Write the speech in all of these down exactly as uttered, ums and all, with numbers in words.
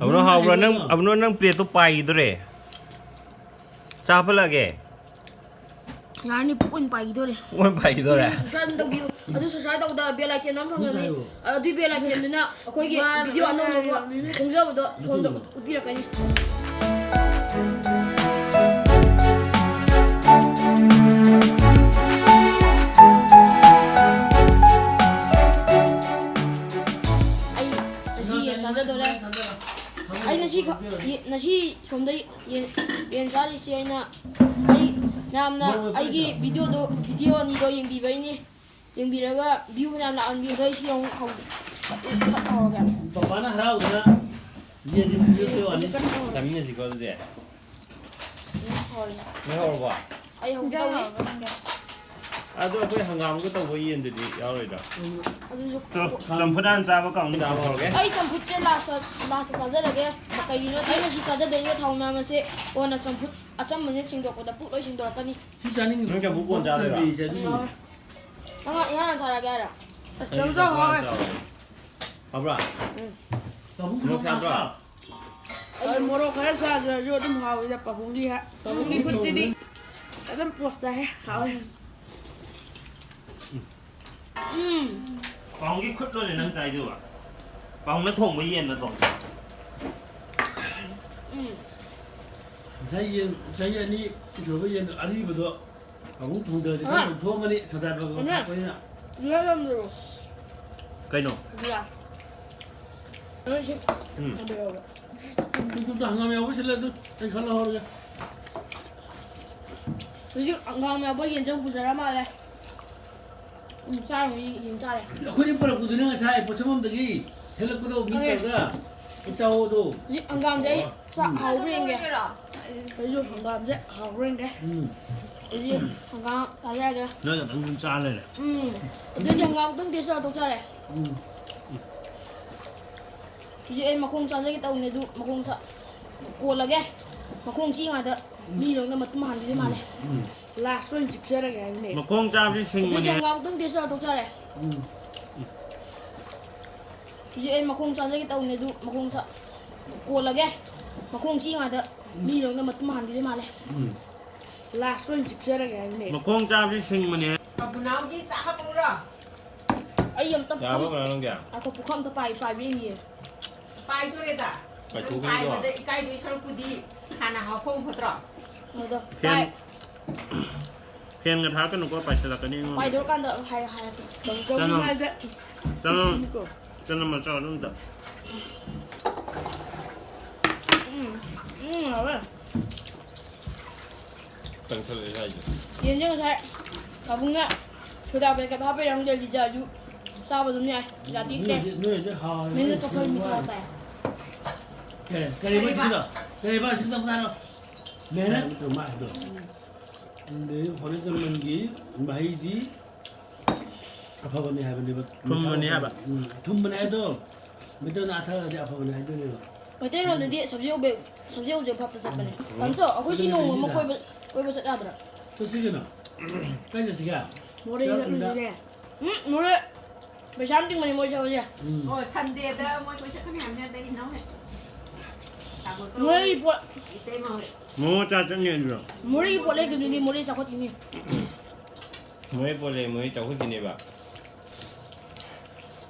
ꯑꯕꯨꯅꯣ, ꯍꯥꯎꯕ꯭ꯔꯥ? ꯅꯪ, ꯑꯕꯨꯅꯣ, ꯅꯪ ꯄ꯭ꯂꯦꯠꯇꯣ ꯄꯥꯏꯈꯤꯗꯣꯔꯦ꯫ ꯆꯥ ꯍꯥꯞꯍꯜꯂꯛꯑꯒꯦ? ꯌꯥꯔꯅꯤ, ꯄꯨꯛ ꯑꯣꯏꯅ ꯄꯥꯏꯈꯤꯗꯣꯔꯦ꯫ ꯄꯨꯛ ꯑꯣꯏꯅ ꯄꯥꯏꯈꯤꯗꯣꯔꯦ? Subscribe ꯑꯗꯨꯝ ꯇꯧꯕꯤꯌꯨ꯫ ꯑꯗꯨ subscribe ꯇꯧꯕꯗ bell icon ꯑꯃ ꯐꯪꯒꯅꯤ꯫ ꯑꯗꯨꯏ bell iconꯗꯨꯅ ꯑꯩꯈꯣꯏꯒꯤ video ꯑꯅꯧꯕ ꯐꯣꯡꯖꯕꯗꯣ ꯁꯣꯝꯗ ꯎꯠ-, ꯎꯠꯄꯤꯔꯛꯀꯅꯤ꯫ ꯑꯩ ꯉꯁꯤ ꯌꯦꯟ ꯆꯥꯖꯗꯣꯔꯦ꯫ ꯑꯩ ꯉꯁꯤ ꯈ-, ꯌꯦ-, ꯉꯁꯤ ꯁꯣꯝꯗ ꯌꯦꯟ, ꯌꯦꯟ ꯆꯥꯔꯤꯁꯤ ꯑꯩꯅ, ꯑꯩ ꯃꯌꯥꯝꯅ ꯑꯩꯒꯤ videoꯗꯣ, video ꯑꯅꯤꯗꯣ ꯌꯦꯡꯕꯤꯕꯩꯅꯤ꯫ ꯌꯦꯡꯕꯤꯔꯒ view ꯐꯅꯌꯥꯝ ꯂꯥꯛꯍꯟꯕꯤꯕꯗꯣ ꯑꯩ ꯁꯤ ꯑꯃꯨꯛ ꯍꯧ-, ꯍꯧꯔꯒꯦ꯫ ꯄꯄꯥꯅ ꯍꯔꯥꯎꯗꯅ ꯌꯦꯟꯁꯤ ꯄꯤꯔꯛꯄꯩ ꯋꯥꯅꯤ꯫ ꯆꯥꯃꯤꯟꯅꯁꯤꯀꯣ ꯑꯗꯨꯗꯤ꯫ ꯎꯝ, ꯍꯧꯔꯦ꯫ ꯅꯣꯏ ꯍꯧꯔꯕꯣ? ꯑꯩ ꯍꯧꯒꯦ ꯇꯧꯔꯤ꯫ ꯑꯗꯣ ꯑꯩꯈꯣꯏ ꯍꯪꯒꯥꯝꯒ ꯇꯧꯕ ꯌꯦꯟꯗꯨꯗꯤ ꯌꯥꯎꯔꯣꯏꯗ꯭ꯔꯣ? ꯑꯗꯨꯁꯨ ꯆꯝꯐꯨꯠ ꯍꯥꯟꯅ ꯆꯥꯕ ꯀꯥꯡꯕꯨ ꯆꯥꯕ ꯍꯧꯔꯒꯦ꯫ ꯑꯩ ꯆꯝꯐꯨꯠꯁꯦ last, last ꯆꯥꯖꯔꯒꯦ꯫ ꯀꯩꯒꯤꯅꯣꯗꯤ ꯑꯩꯅ ꯁꯤ ꯆꯥꯖꯗꯣꯏꯕ ꯊꯥꯎ ꯃꯌꯥꯝ ꯑꯁꯦ ꯀꯣꯟꯅ ꯆꯝꯐꯨꯠ ꯑꯆꯝꯕꯁꯦ ꯁꯦꯡꯗꯣꯛꯄꯗ ꯄꯨꯛ ꯂꯣꯏ ꯁꯦꯡꯗꯣꯔꯛꯀꯅꯤ꯫ ꯁꯤ ꯆꯥꯅꯤꯡꯉꯤ꯫ ꯅꯪ ꯆꯝꯐꯨꯠ ꯀꯣꯟ ꯆꯥꯗꯣꯏꯔꯣ? ꯎꯝ꯫ ꯅꯪ ꯏꯍꯥꯟ ꯍꯥꯟꯅ ꯆꯥꯔꯒꯦ ꯍꯥꯏꯔꯣ? ꯑꯩ ꯆꯝꯐꯨꯠ ꯍꯥꯎꯋꯦ꯫ ꯍꯥꯎꯕ꯭ꯔꯥ? ꯎꯝ꯫ ꯃꯣꯔꯣꯛ ꯁꯥꯗ꯭ꯔꯣ? ꯑꯩ ꯃꯣꯔꯣꯛ ꯈꯔ ꯁꯥꯗ꯭ꯔꯁꯨ ꯑꯗꯨꯝ ꯍꯥꯎꯋꯤꯗ ꯄꯥꯕꯨꯡꯒꯤ ꯍꯥ-, ꯄꯥꯕꯨꯡꯒꯤ ꯎꯝ꯫ ꯈꯨꯠꯁꯤꯗꯤ ꯑꯗꯨꯝ ꯄꯣꯁ ꯇꯥꯏꯍꯦ꯫ ꯍꯥꯎꯋꯦ꯫ ꯎꯝ꯫ ꯄꯥꯕꯨꯡꯒꯤ ꯈꯨꯠꯂꯣꯅꯦ ꯅꯪ ꯆꯥꯏꯗꯨꯕ? ꯄꯥꯕꯨꯡꯅ ꯊꯣꯡꯕ ꯌꯦꯟ ꯅꯠꯇ꯭ꯔꯣ? ꯎꯝ꯫ ꯉꯁꯥꯏ ꯌꯦꯟ, ꯆꯍꯤ ꯑꯅꯤ ꯁꯨꯔꯕ ꯌꯦꯟ ꯑꯔꯤꯕꯗꯣ ꯑꯃꯨꯛ ꯊꯣꯡꯗꯔꯗꯤ ꯈꯔ ꯑꯃ ꯂꯧꯊꯣꯛꯑꯝꯃꯅꯤ, ꯁꯗꯥ ꯕꯕꯥ ꯑꯃ ꯊꯥꯛꯄꯅꯤꯅ꯫ ꯂꯣꯏꯔꯝꯗ꯭ꯔꯣ? ꯀꯩꯅꯣ? ꯑꯗꯨꯔ? ꯂꯣꯏꯁꯤ꯫ ꯎꯝ꯫ ꯑꯗꯨ ꯌꯥꯎꯕ꯫ ꯑꯗꯨꯗ ꯍꯪꯒꯥꯝ ꯌꯥꯎꯕ ꯁꯤꯜꯂꯦ ꯑꯗꯨ ꯑꯩ ꯈꯜꯂ ꯍꯧꯔꯒꯦ꯫ ꯍꯧꯖꯤꯛ ꯍꯪꯒꯥꯝ ꯌꯥꯎꯕ ꯌꯦꯟꯖꯥꯡ ꯄꯨꯖꯔ ꯃꯥꯜꯂꯦ꯫ ꯎꯝ, ꯆꯥꯔꯨꯅꯤ, ꯌꯦꯡ ꯇꯥꯔꯦ꯫ ꯑꯩꯈꯣꯏꯅ ꯄꯨꯔꯛꯄꯗꯨꯅ ꯉꯁꯥꯏ ꯄꯣꯠꯁꯪꯐꯝꯗꯒꯤ ꯍꯦꯜꯂꯛꯄꯗꯣ ꯃꯤ ꯈꯪꯉꯦ꯫ ꯇꯧꯔꯒ ꯆꯥꯎꯑꯣꯗꯣ꯫ ꯍꯧꯖꯤꯛ ꯍꯪꯒꯥꯝꯁꯦ ꯑꯩ ꯆꯥ-, ꯎꯝ꯫ ꯍꯥꯎꯕ꯭ꯔꯥ ꯌꯦꯡꯒꯦ꯫ ꯑꯩꯁꯨ ꯍꯪꯒꯥꯝꯁꯦ ꯍꯥꯎꯕ꯭ꯔꯥ ꯌꯦꯡꯒꯦ꯫ ꯎꯝ꯫ ꯍꯧꯖꯤꯛ ꯍꯪꯒꯥꯝ ꯆꯥꯖꯔꯒꯦ꯫ ꯅꯣꯏ ꯈꯛꯇꯪ ꯑꯗꯨꯝ ꯆꯥ ꯂꯩꯔꯦ꯫ ꯎꯝ꯫ ꯑꯗꯨꯗꯤ ꯍꯪꯒꯥꯝ ꯑꯃꯨꯛꯇꯪ taste ꯇꯧꯔ ꯇꯣꯛꯆꯔꯦ꯫ ꯎꯝ꯫ ꯍꯧꯖꯤꯛ ꯑꯩ ꯃꯈꯣꯡ ꯆꯥꯖꯒꯦ ꯇꯧꯕꯅꯦ, ꯑꯗꯨ ꯃꯈꯣꯡ ꯆꯥ-, ꯀꯣꯜꯂꯒꯦ꯫ ꯃꯈꯣꯡ ꯆꯤꯛꯏꯉꯩꯗ ꯃꯤꯗꯧꯅ ꯃꯇꯨꯝ ꯍꯥꯟꯕꯤꯗꯣꯏ ꯃꯥꯜꯂꯦ꯫ ꯎꯝ꯫ Last ꯑꯣꯏꯅ ꯆꯤꯛꯆꯔꯒꯦ ꯍꯥꯏꯕꯅꯦ꯫ ꯃꯈꯣꯡ ꯆꯥꯕꯁꯤ ꯑꯗꯨꯗꯤ ꯁꯤꯡꯕꯅꯦ꯫ ꯍꯪꯒꯥꯝ ꯑꯃꯨꯛꯇꯪ taste ꯇꯧꯔ ꯇꯣꯛꯆꯔꯦ꯫ ꯎꯝ꯫ ꯍꯧꯖꯤꯛ ꯑꯩ ꯃꯈꯣꯡ ꯆꯥꯖꯒꯦ ꯇꯧꯕꯅꯦ, ꯑꯗꯨ ꯃꯈꯣꯡ ꯆꯥ-, ꯀꯣꯜꯂꯒꯦ꯫ ꯃꯈꯣꯡ ꯆꯤꯛꯏꯉꯩꯗ ꯃꯤꯗꯧꯅ ꯃꯇꯨꯝ ꯍꯥꯟꯈꯤꯗꯣꯏ ꯃꯥꯜꯂꯦ꯫ ꯎꯝ꯫ ꯂꯥꯁ ꯑꯣꯏꯅ ꯆꯤꯛꯆꯔꯒꯦ ꯍꯥꯏꯕꯅꯦ꯫ ꯃꯈꯣꯡ ꯆꯥꯕꯁꯤ ꯁꯤꯡꯕꯅꯦ꯫ ꯑꯕꯨꯅꯥꯎꯒꯤ ꯆꯥ ꯍꯥꯞꯄꯛꯎꯔꯣ? ꯑꯩ ꯑꯝꯇ ꯌꯥꯕ ꯄꯨꯈꯝ-, ꯀꯩꯅꯣ ꯅꯪꯒꯤ? ꯉꯥꯏꯈꯣ, ꯄꯨꯈꯝ ꯑꯝꯇ ꯄꯥꯏ-, ꯄꯥꯏꯕ ꯌꯦꯡꯒꯤꯒꯦ꯫ ꯄꯥꯏꯗꯣꯔꯦꯗ꯫ ꯀꯥꯏꯊꯣꯛꯈꯤꯅꯤꯀꯣ? ꯄꯥꯏꯕꯗ ꯏꯀꯥꯏꯗꯣꯏ ꯁꯔꯨꯛꯄꯨꯗꯤ ꯍꯥꯟꯅ ꯍꯥꯞꯍꯧꯕ ꯐꯠꯇ꯭ꯔꯣ? ꯑꯗꯣ ꯐꯦꯟ, ꯄꯥꯏ-, ꯐꯦꯟꯒ ꯊꯥꯔꯛꯀꯅꯨꯀꯣ, ꯄꯥꯏꯁꯤꯜꯂꯛꯀꯅꯤ ꯑꯩꯉꯣꯟꯗ꯫ ꯄꯥꯏꯗꯣꯔꯀꯥꯟꯗ ꯍꯥꯏ-, ꯍꯥꯏꯔꯛꯀꯦ꯫ ꯆꯅꯝ, ꯆꯅꯝ, ꯆꯅꯝ ꯃꯆꯥ ꯑꯗꯨꯝ ꯆꯥ꯫ ꯎꯝ, ꯎꯝ, ꯍꯥꯎꯋꯦ꯫ ꯀꯟꯈꯠꯂꯛꯑꯦ ꯍꯥꯏꯁꯦ꯫ ꯌꯦꯟꯁꯦ ꯉꯁꯥꯏ ꯄꯥꯕꯨꯡꯅ ꯁꯣꯗꯥ ꯕꯥꯏꯒꯞ ꯍꯥꯞꯄꯩꯔ ꯈꯪꯗꯦ, ꯂꯤꯖꯥꯁꯨ ꯆꯥꯕ ꯑꯗꯨꯝ ꯌꯥꯏ꯫ ꯂꯤꯖꯥꯗꯤ ꯅꯣꯏ ꯇꯦ-, ꯍꯧꯖꯤꯛ, ꯅꯣꯏ ꯍꯧꯖꯤꯛ ꯍꯥꯎꯔꯦ, ꯃꯤꯅ ꯅꯣꯏ ꯀꯐꯣꯏ ꯍꯧꯖꯤꯛ ꯃꯤꯊꯥꯎ ꯋꯥꯔꯦ꯫ ꯇꯥꯏ꯫ ꯀꯔꯤ, ꯀꯔꯤꯕ ꯀꯔꯤꯕ? ꯍꯧꯖꯤꯛꯀꯤꯗꯣ? ꯀꯔꯤꯕ ꯍꯧꯖꯤꯛꯀꯤꯗꯣ ꯑꯃꯨꯛ ꯍꯥꯏꯔꯣ꯫ ꯃꯦꯍꯅꯠ꯫ ꯅꯪ ꯃꯥ ꯍꯥꯏꯗꯣ꯫ ꯑꯗꯩ ꯍꯣꯔꯦꯟ ꯆꯃꯟꯒꯤ ꯃꯍꯩꯗꯤ ꯑꯐꯕꯅꯤ ꯍꯥꯏꯕꯅꯦꯕ꯫ ꯊꯨꯝꯕꯅꯤ ꯍꯥꯏꯕ꯫ ꯎꯝ, ꯊꯨꯝꯕꯅꯤ ꯍꯥꯏꯗꯣ꯫ ꯃꯩꯇꯩꯅ ꯑꯊꯛꯑꯗꯤ ꯑꯐꯕꯅꯤ ꯍꯥꯏꯗꯣꯏꯅꯦꯕ꯫ ꯃꯩꯇꯩꯂꯣꯟꯗꯗꯤ ꯁꯕꯖꯤ ꯍꯧꯕꯦ-, ꯁꯕꯖꯤ ꯍꯧꯖꯤꯛ ꯚꯥꯞꯇ ꯆꯠꯄꯅꯦ꯫ ꯎꯝ꯫ ꯄꯟꯆꯣ, ꯑꯩꯈꯣꯏ ꯁꯤ ꯅꯣꯡꯃ ꯑꯃ ꯀꯣꯏꯕ, ꯀꯣꯏꯕ ꯆꯠ ꯌꯥꯗ꯭ꯔꯥ? ꯆꯠꯁꯤ ꯀꯩꯅꯣ꯫ ꯀꯥꯏ ꯆꯠꯁꯤꯒꯦ? ꯃꯣꯔꯦ ꯆꯠꯂꯨꯁꯤꯅꯦ꯫ ꯎꯝ, ꯃꯣꯔꯦ꯫ ꯄꯩꯁꯥ ꯌꯥꯝ ꯇꯤꯡꯕꯅꯦ ꯃꯣꯔꯦ ꯆꯠꯄꯁꯦ꯫ ꯎꯝ꯫ ꯑꯣ, ꯁꯟꯗꯦꯗ ꯃꯣꯏ ꯀꯣꯏ ꯆꯠꯀꯅꯤ ꯍꯥꯏꯕꯅꯦ, ꯑꯗꯩ ꯏꯅꯥꯎ ꯍꯣꯏ꯫ ꯇꯥꯃꯣ ꯆꯧ꯫ ꯃꯣꯔꯦꯒꯤ ꯄꯣꯠ, ꯏꯇꯩꯃ ꯍꯣꯏ꯫ ꯃꯣꯃꯣ ꯆꯥ ꯆꯠꯅꯤ ꯑꯗꯨꯗ꯫ ꯃꯣꯔꯦꯒꯤ ꯄꯣꯠ ꯂꯩꯗꯨꯅꯗꯤ ꯃꯣꯔꯦ ꯆꯥꯎꯈꯠꯈꯤꯅꯤ꯫ ꯃꯣꯔꯦ ꯄꯣꯠ ꯂꯩ, ꯃꯣꯔꯦ ꯆꯥꯎꯈꯠꯈꯤꯅꯦꯕ꯫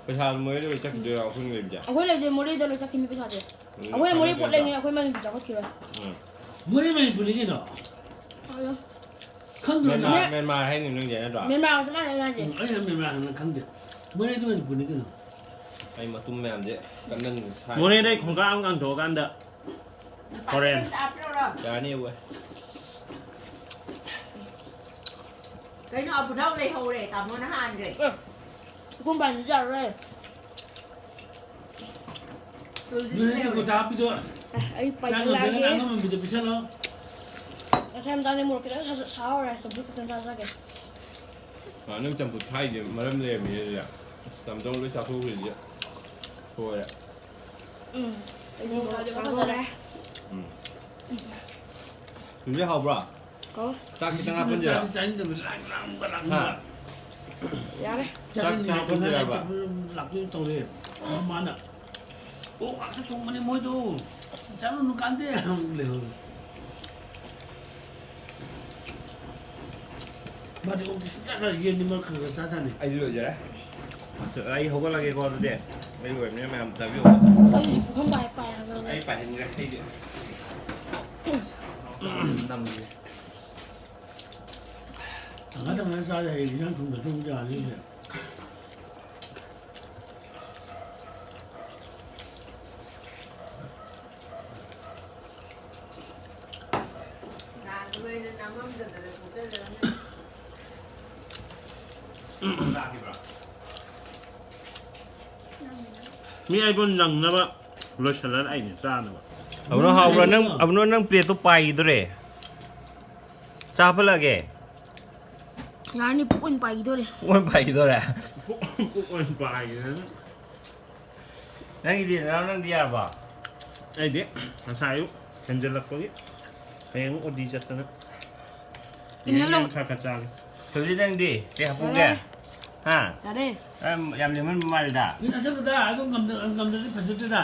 ꯄꯩꯁꯥ ꯃꯣꯔꯦꯗ ꯂꯣꯏ ꯆꯠꯈꯤꯗꯣꯏꯔꯣ, ꯑꯩꯈꯣꯏꯅ ꯂꯩꯕꯁꯦ? ꯑꯩꯈꯣꯏ ꯂꯩꯕꯁꯦ ꯃꯣꯔꯦꯗ ꯂꯣꯏ ꯆꯠꯈꯤꯅꯤ ꯄꯩꯁꯥꯁꯦ꯫ ꯑꯗꯨꯗꯤ ꯑꯩꯈꯣꯏꯅ ꯃꯣꯔꯦ ꯄꯣꯠ ꯀꯥꯟꯅꯗꯣꯏꯗ꯭ꯔꯣ? ꯂꯩꯅꯤ, ꯑꯩꯈꯣꯏ ꯃꯅꯤꯄꯨꯔ ꯆꯥꯎꯈꯠꯈꯤꯔꯣꯏ꯫ ꯎꯝ꯫ ꯃꯣꯔꯦ ꯃꯅꯤꯄꯨꯔꯅꯤ ꯀꯩꯅꯣ꯫ ꯑꯗꯣ ꯈꯪꯗ꯭ꯔꯣ ꯅꯪ? ꯃꯦꯟꯃꯥꯔ, ꯃꯦꯟꯃꯥꯔ ꯍꯥꯏꯅꯤ ꯅꯪꯁꯦ ꯅꯠꯇ꯭ꯔꯣ? ꯃꯦꯟꯃꯥꯔ ꯆꯞ ꯃꯥꯟꯅꯩ ꯍꯥꯏꯁꯦ꯫ ꯎꯝ, ꯑꯩꯅ ꯃꯦꯟꯃꯥꯔ ꯍꯥꯏꯅ ꯈꯪꯗꯦ꯫ ꯃꯣꯔꯦꯗꯤ ꯃꯅꯤꯄꯨꯔꯅꯤ ꯀꯩꯅꯣ꯫ ꯑꯩ ꯃꯇꯨꯝ ꯃꯌꯥꯝꯁꯦ ꯀꯟꯃꯟ ꯁꯥꯏ꯫ ꯃꯣꯔꯦꯗ ꯑꯩ ꯈꯣꯡꯀꯥꯞ ꯑꯃ ꯀꯥꯡꯊꯣꯛꯑꯀꯥꯟꯗ ꯍꯣꯔꯦꯟ꯫ ꯌꯥꯅꯤ, ꯎꯋꯦ꯫ ꯀꯩꯅꯣ, ꯑꯕꯨꯅꯥꯎ ꯂꯩꯍꯧꯔꯦ, ꯇꯥꯃꯣꯅ ꯍꯥꯟꯈ꯭ꯔꯦ꯫ ꯑꯦ, ꯏꯀꯨꯝ ꯄꯥꯟꯕꯤ ꯌꯥꯔꯔꯣꯏ꯫ ꯅꯣꯏ ꯅꯪꯒꯤ ꯀꯣꯇꯥ ꯍꯥꯞꯄꯤꯗꯣ ꯑꯦ, ꯑꯩ ꯆꯥꯛ ꯌꯥꯝꯗ꯭ꯔꯒꯅ ꯄꯥꯏꯈꯠꯂꯛꯑꯒꯦ꯫ ꯑꯉꯝꯕ ꯃꯤꯗ ꯄꯤꯁꯜꯂꯣ꯫ ꯉꯁꯥꯏ ꯃꯆꯥꯅꯦ ꯃꯣꯔꯣꯛ ꯈꯤꯇꯪ ꯁꯥ-, ꯁꯥꯍꯧꯔꯦ, ꯆꯝꯐꯨꯠ ꯈꯤꯇꯪ ꯆꯥꯖꯒꯦ꯫ ꯑ, ꯅꯪ ꯆꯝꯐꯨꯠ ꯊꯥꯏꯁꯦ ꯃꯔꯝ ꯂꯩꯔꯝꯃꯤꯅꯦ ꯑꯗꯨꯗꯤ꯫ ꯑꯁ, ꯇꯝꯆꯧ ꯂꯣꯏ ꯆꯥꯊꯣꯛꯈ꯭ꯔꯤꯁꯦ꯫ ꯁꯣꯏꯔꯦ꯫ ꯎꯝ꯫ ꯑꯩꯗꯤ ꯃꯣꯔꯣꯛ ꯁꯥꯗꯣꯔꯦ꯫ ꯎꯝ꯫ ꯆꯨꯖꯥꯛ ꯍꯥꯎꯕ꯭ꯔꯣ? ꯍꯥꯎ꯫ ꯆꯥꯛ ꯈꯤꯇꯪ ꯍꯥꯞꯄꯟꯁꯤꯔꯣ? ꯆꯥꯅꯤꯡ-, ꯆꯥꯅꯤꯡꯗꯕ ꯂꯥꯡ-, ꯂꯥꯡꯕ ꯂꯥꯡꯕ꯫ ꯍꯥ? ꯌꯥꯔꯦ꯫ ꯆꯥꯛ ꯆꯥꯛ ꯈꯤꯇꯪ ꯍꯥꯞꯄꯟꯁꯤꯔꯕ? ꯂꯥꯛꯇꯣꯏ ꯇꯧꯔꯦ꯫ ꯃꯥꯅ ꯑꯣꯛ ꯉꯥꯛꯇ ꯊꯣꯡꯕꯅꯦ ꯃꯣꯏꯗꯣ꯫ ꯆꯥꯔꯨꯅꯨ ꯀꯥꯟꯗꯦ ꯍꯥꯏꯅ ꯂꯩꯍꯧꯔꯦ꯫ ꯃꯥꯗꯤ ꯑꯣꯛꯇꯤ ꯁꯨꯡꯆꯥ ꯆꯥꯗꯦ, ꯌꯦꯟꯗꯤ ꯃꯔꯛ ꯈꯔ ꯈꯔ ꯆꯥꯖꯥꯠꯅꯤ꯫ ꯑꯩꯗꯤ ꯂꯣꯏꯖꯔꯦ꯫ ꯑꯩ ꯍꯧꯒꯠꯂꯒꯦꯀꯣ ꯑꯗꯨꯗꯤ꯫ ꯑꯩ ꯂꯣꯏꯔꯕꯅꯤꯅ ꯃꯌꯥꯝ ꯆꯥꯕꯤꯌꯨꯀꯣ꯫ ꯑꯩ ꯄꯨꯈꯝ ꯄꯥꯏ ꯄꯥꯏꯔꯒ ꯑꯩ ꯄꯥꯏꯍꯟꯈ꯭ꯔꯦ ꯑꯩꯗꯤ꯫ ꯅꯝꯒꯦ꯫ ꯇꯪꯈꯥꯏ ꯇꯪꯈꯥꯏ ꯆꯥꯔꯦ, ꯍꯌꯦꯡ ꯏꯟꯖꯥꯡ ꯊꯣꯡꯗ꯭ꯔꯁꯨ ꯑꯗꯨꯝ ꯌꯥꯅꯤꯅꯦ꯫ ꯃꯤ ꯑꯩꯕꯨ ꯅꯪꯅꯕ ꯂꯣꯏꯁꯤꯜꯂ ꯂꯥꯛꯏꯅꯦ ꯆꯥꯅꯕ꯫ ꯑꯕꯨꯅꯣ ꯍꯥꯎꯕ꯭ꯔꯥ? ꯅꯪ, ꯑꯕꯨꯅꯣ ꯅꯪ ꯄ꯭ꯂꯦꯠꯇꯣ ꯄꯥꯏꯈꯤꯗꯣꯔꯦ꯫ ꯆꯥ ꯍꯥꯞꯍꯜꯂꯛꯑꯒꯦ꯫ ꯌꯥꯔꯅꯤ, ꯄꯨꯛ ꯑꯣꯏꯅ ꯄꯥꯏꯈꯤꯗꯣꯔꯦ꯫ ꯄꯨꯛ ꯑꯣꯏꯅ ꯄꯥꯏꯈꯤꯗꯣꯔꯦ꯫ ꯄꯨꯛ, ꯄꯨꯛ ꯑꯣꯏꯅ ꯄꯥꯏꯈꯤꯗꯣꯔꯦ꯫ ꯅꯪꯒꯤꯗꯤ, ꯅꯅꯥꯎ, ꯅꯪꯗꯤ ꯌꯥꯔꯕꯣ? ꯑꯩꯗꯤ ꯉꯁꯥꯏ ꯑꯌꯨꯛ ꯍꯦꯟꯖꯜꯂꯛꯄꯒꯤ ꯍꯌꯦꯡ ꯑꯃꯨꯛ ꯑꯣ ꯇꯤ ꯆꯠꯇꯅ ꯏꯟꯍꯦꯜ ꯌꯦꯟ ꯇꯧ- ꯈꯔ ꯈꯔ ꯆꯥꯒꯦ꯫ ꯁꯕꯖꯤ, ꯅꯪꯗꯤ ꯀꯩ ꯍꯥꯞꯄꯨꯒꯦ? ꯌꯥꯔꯦ꯫ ꯍꯥ? ꯌꯥꯔꯦ꯫ ꯌꯥꯝ, ꯌꯥꯝ ꯂꯦꯝꯍꯟꯕ ꯃꯥꯜꯂꯤꯗ꯫ ꯃꯤ ꯆꯥꯁꯤꯜꯂꯨꯗ, ꯑꯗꯨ ꯉꯝꯗ-, ꯉꯝꯗꯗꯤ ꯐꯖꯗꯦꯗ꯫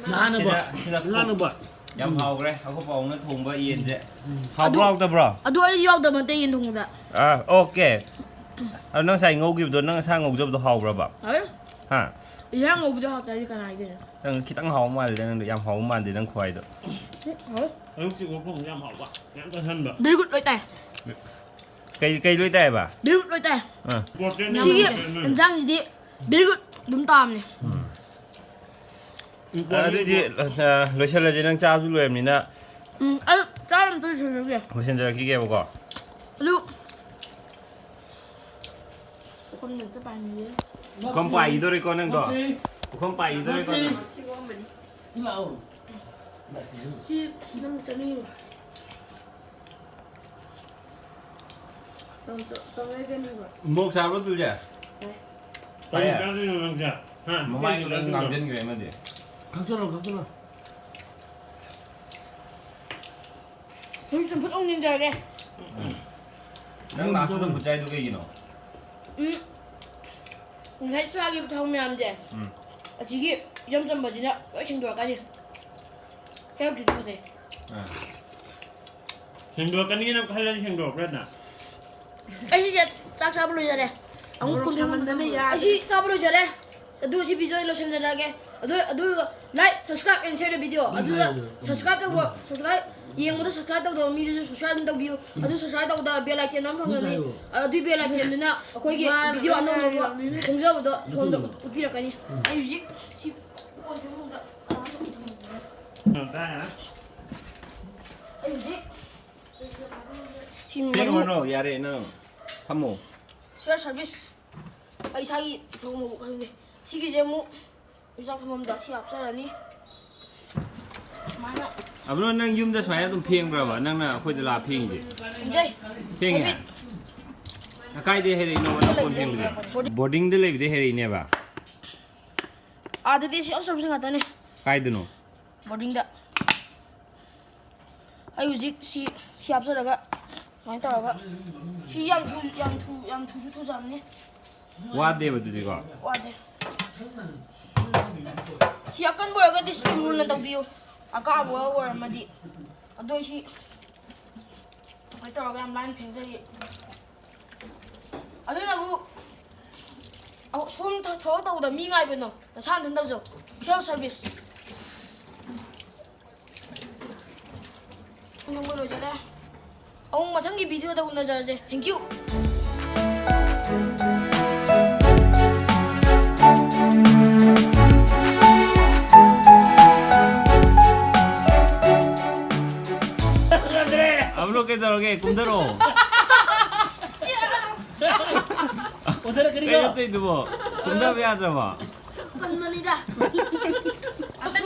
ꯅꯍꯥꯟꯅꯕ, ꯁꯤꯗ, ꯁꯤꯗ ꯉꯥꯅꯨꯕ꯫ ꯌꯥꯝ ꯎꯝ꯫ ꯍꯥꯎꯈ꯭ꯔꯦ ꯑꯩꯈꯣꯏ ꯄꯥꯎꯅ ꯊꯣꯡꯕ ꯌꯦꯟꯁꯦ꯫ ꯎꯝ꯫ ꯍꯥꯎꯕ꯭ꯔꯣ, ꯑꯗꯨ, ꯍꯥꯎꯇꯕ꯭ꯔꯣ? ꯑꯗꯨ ꯑꯩ ꯌꯥꯎꯗꯕ ꯅꯠꯇꯦ ꯌꯦꯟ ꯊꯣꯡꯕꯗ꯫ ꯑꯥ, ꯑꯣꯀꯦ꯫ ꯑꯗꯣ ꯅꯪ ꯉꯁꯥꯏ ꯉꯧꯈꯤꯕꯗꯣ, ꯅꯪ ꯅꯁꯥ ꯉꯧꯖꯕꯗꯣ ꯍꯥꯎꯕ꯭ꯔꯕ? ꯍꯥꯎꯋꯦ꯫ ꯍꯥ? ꯏꯟꯁꯥꯡ ꯉꯧꯕꯗꯣ ꯍꯥꯎꯇ꯭ꯔꯗꯤ ꯀꯅꯥ ꯍꯥꯏꯗꯣꯏꯅꯣ? ꯅꯪ ꯈꯤꯇꯪ ꯍꯥꯎꯕ ꯃꯥꯜꯂꯤꯗ, ꯅꯪꯗꯣ ꯌꯥꯝ ꯍꯥꯎꯕ ꯃꯥꯟꯗꯦ ꯅꯪ ꯈꯨꯍꯥꯏꯗꯣ꯫ ꯎꯝ, ꯍꯥꯎꯋꯦ꯫ ꯑꯌꯨꯛꯀꯤ ꯑꯣꯛ ꯊꯣꯡꯕꯁꯦ ꯌꯥꯝ ꯍꯥꯎꯕ, ꯌꯥꯝ ꯆꯥꯁꯟꯕ꯫ Very good ꯂꯣꯏ ꯇꯥꯏ꯫ ꯀꯩ, ꯀꯩ ꯂꯣꯏ ꯇꯥꯏꯕ? Very good ꯂꯣꯏ ꯇꯥꯏ꯫ ꯑꯥ꯫ Protein ꯌꯥꯝ ꯁꯤꯒꯤ ꯂꯩꯕ ꯄꯣꯠꯅꯤ꯫ ꯏꯟꯁꯥꯡꯁꯤꯗꯤ very good ꯑꯗꯨꯝ ꯇꯥꯕꯅꯦ꯫ ꯎꯝ꯫ Important ꯑꯗꯨꯗꯤ, ꯑ, ꯂꯣꯏꯁꯤꯜꯂꯁꯦ, ꯅꯪ ꯆꯥꯕꯁꯨ ꯂꯣꯏꯔꯕꯅꯤꯅ꯫ ꯎꯝ, ꯑꯗꯨ ꯆꯥꯕ ꯑꯝꯇ ꯂꯣꯏꯁꯤꯜꯂꯒꯦ꯫ ꯂꯣꯏꯁꯤꯟꯖꯔꯛꯈꯤꯒꯦꯕꯀꯣ꯫ ꯑꯗꯨ ꯄꯨꯈꯝꯗ ꯑꯝꯇ ꯄꯥꯏꯍꯟꯕꯤꯌꯨ꯫ ꯄꯨꯈꯝ ꯄꯥꯏꯈꯤꯗꯣꯔꯦꯀꯣ ꯅꯪꯗꯣ? ꯄꯨꯈꯝ ꯄꯥꯏꯈꯤꯗꯣꯔꯦꯀꯣ ꯅꯪ? ꯁꯤ ꯅꯪ ꯆꯠꯅꯤꯡꯉꯤꯕ? ꯇꯧ-, ꯇꯧ-, ꯇꯧꯔꯒꯦ ꯅꯪꯕꯣ꯫ ꯃꯣꯔꯣꯛ ꯁꯥꯕ꯭ꯔꯣ, ꯇꯨꯁꯦ? ꯀꯔꯤ ꯆꯥꯗꯣꯏꯅꯣ ꯅꯪꯁꯦ? ꯍꯥ? ꯃꯃꯥꯏꯗꯣ ꯂꯣꯏ ꯀꯩ ꯆꯥꯗꯣꯏꯅꯣ? ꯉꯥꯡꯁꯤꯟꯈ꯭ꯔꯦ ꯑꯃꯗꯤ꯫ ꯈꯪꯆꯠꯂꯣ, ꯈꯪꯆꯠꯂꯣ꯫ ꯍꯧꯖꯤꯛ ꯆꯝꯐꯨꯠ ꯑꯃꯨꯛ ꯅꯤꯡꯖꯔꯒꯦ꯫ ꯅꯪ ꯂꯥꯁꯇ ꯆꯝꯐꯨꯠ ꯆꯥꯏꯗꯣ ꯀꯩꯒꯤꯅꯣ? ꯎꯝ꯫ ꯉꯁꯥꯏ ꯆꯥꯈꯤꯕ ꯊꯥꯎ ꯃꯌꯥꯝꯁꯦ ꯎꯝ꯫ ꯑꯁꯤꯒꯤ ꯏꯆꯝ ꯆꯝꯕꯁꯤꯅ ꯂꯣꯏ ꯁꯦꯡꯗꯣꯔꯛꯀꯅꯤ꯫ ꯍꯦꯜꯊꯀꯤꯁꯨ ꯐꯖꯩ꯫ ꯁꯦꯡꯗꯣꯛꯀꯅꯤꯅ ꯈꯜꯂꯗꯤ ꯁꯦꯡꯗꯣꯛꯄ꯭ꯔꯅ? ꯑꯩ ꯁꯤꯁꯦ ꯆꯥꯛ ꯆꯥꯕ ꯂꯣꯏꯖꯔꯦ꯫ ꯑꯃꯨꯛ ꯃꯣꯔꯣꯛ ꯀꯨꯟ ꯁꯥꯃꯟꯗꯅ ꯌꯥꯗ꯭ꯔꯦ꯫ ꯑꯩ ꯁꯤ ꯆꯥꯕ ꯂꯣꯏꯖꯔꯦ꯫ ꯑꯗꯨ ꯁꯤ ꯚꯤꯗꯤꯑꯣ ꯂꯣꯏꯁꯤꯟꯖꯔꯛꯑꯒꯦ꯫ ꯑꯗꯨ ꯑꯗꯨ like, subscribe and share the video꯫ ꯑꯗꯨꯗ subscribe ꯇꯧꯕ, subscribe ꯌꯦꯡꯕꯗ subscribe ꯇꯧꯗꯕ ꯃꯤꯗꯨꯁꯨ subscribe ꯑꯗꯨꯝ ꯇꯧꯕꯤꯌꯨ꯫ ꯑꯗꯨ subscribe ꯇꯧꯕꯗ bell icon ꯑꯃ ꯐꯪꯒꯅꯤ꯫ ꯑꯗꯨꯏ bell iconꯗꯨꯅ ꯑꯩꯈꯣꯏꯒꯤ ꯃꯥꯅ video ꯑꯅꯧ ꯑꯅꯧꯕ ꯐꯣꯡꯖꯕꯗꯣ ꯁꯣꯝꯗ ꯎꯠꯄꯤꯔꯛꯀꯅꯤ꯫ ꯑꯩ ꯍꯧꯖꯤꯛ ꯁꯤ ꯀꯣꯟ ꯐꯦꯡꯐꯝꯗ ꯀꯅꯥꯝꯇ ꯎꯗꯕꯅꯤꯅ꯫ ꯑꯩ ꯍꯧꯖꯤꯛ ꯁꯤ ꯃꯔꯨ ꯐꯦꯡꯉꯨꯔꯅꯣ, ꯌꯥꯔꯦ ꯅꯪ ꯐꯝꯃꯣ꯫ Self service꯫ ꯑꯩ ꯏꯁꯥꯒꯤ ꯊꯣꯡꯕ ꯈꯪꯗꯦ꯫ ꯁꯤꯒꯤꯁꯦ ꯑꯃꯨꯛ ꯆꯥꯛ ꯊꯝꯐꯝꯗ ꯁꯤ ꯍꯥꯞꯆꯔꯅꯤ꯫ ꯁꯨꯃꯥꯏꯅ꯫ ꯑꯕ꯭ꯔꯣ, ꯅꯪ ꯌꯨꯝꯗ ꯁꯨꯃꯥꯏꯅ ꯑꯗꯨꯝ ꯐꯦꯡꯕ꯭ꯔꯕ? ꯅꯪꯅ ꯑꯩꯈꯣꯏꯗ ꯂꯥꯛꯑ ꯐꯦꯡꯉꯤꯁꯦ? ꯐꯦꯡꯖꯩ꯫ ꯐꯦꯡꯉꯦ? ꯍꯥꯏꯐꯦꯠ꯫ ꯀꯥꯏꯗꯩ ꯍꯩꯔꯛꯏꯅꯣꯕ ꯅꯪ ꯀꯣꯟ ꯐꯦꯡꯕꯁꯦ? Boardingꯗ ꯂꯩꯕꯗꯩ ꯍꯩꯔꯛꯏꯅꯦꯕ? ꯑꯥꯗꯗꯤ self service ꯉꯥꯛꯇꯅꯦ꯫ ꯀꯥꯏꯗꯅꯣ? Boardingꯗ꯫ ꯑꯩ ꯍꯧꯖꯤꯛ ꯁꯤ ꯁꯤ ꯍꯥꯞꯆꯔꯒ ꯁꯨꯃꯥꯏꯅ ꯇꯧꯔꯒ ꯁꯤ ꯌꯥꯝ ꯊꯨ ꯌꯥꯝ ꯊꯨ ꯌꯥꯝ ꯊꯨꯁꯨ ꯊꯨꯖꯕꯅꯦ꯫ ꯋꯥꯗꯦꯕ ꯑꯗꯨꯗꯤꯀꯣ? ꯋꯥꯗꯦ꯫ ꯁꯤ ꯑꯀꯟꯕ ꯑꯣꯏꯔꯒꯗꯤ ꯁꯤ ꯂꯨꯅ ꯇꯧꯕꯤꯌꯨ꯫ ꯑꯀꯥꯕ ꯑꯣꯏꯔꯝꯃꯗꯤ꯫ ꯑꯗꯣ ꯁꯤ ꯁꯨꯃꯥꯏꯅ ꯇꯧꯔꯒ ꯌꯥꯝ ꯂꯥꯏꯅ ꯐꯦꯡꯖꯩꯌꯦ꯫ ꯑꯗꯨꯅꯕꯨ ꯑꯍꯨ-, ꯁꯣꯝ ꯊ-, ꯊꯕꯛ ꯇꯧꯕꯗ ꯃꯤ ꯉꯥꯏꯕꯅꯣ, ꯅꯁꯥ ꯅꯊꯟ ꯇꯧꯖꯧ꯫ Self service꯫ ꯅꯣꯡꯃ ꯂꯣꯏꯖꯔꯦ꯫ ꯑꯃꯨꯛ ꯃꯊꯪꯒꯤ videoꯗ ꯎꯅꯖꯔꯁꯦ꯫ Thank you꯫ ꯑꯕ꯭ꯔꯣ, ꯀꯩꯗꯧꯔꯒꯦ? ꯀꯨꯝꯊꯔꯛꯑꯣ꯫ ꯑꯣꯟꯊꯔꯛꯀꯅꯤꯀꯣ꯫ ꯀꯩꯅꯣ ꯇꯧꯔꯤꯗꯨꯕꯣ? ꯀꯨꯝꯊꯕ ꯌꯥꯗ꯭ꯔꯕꯣ? ꯄꯟꯕꯅꯤꯗ꯫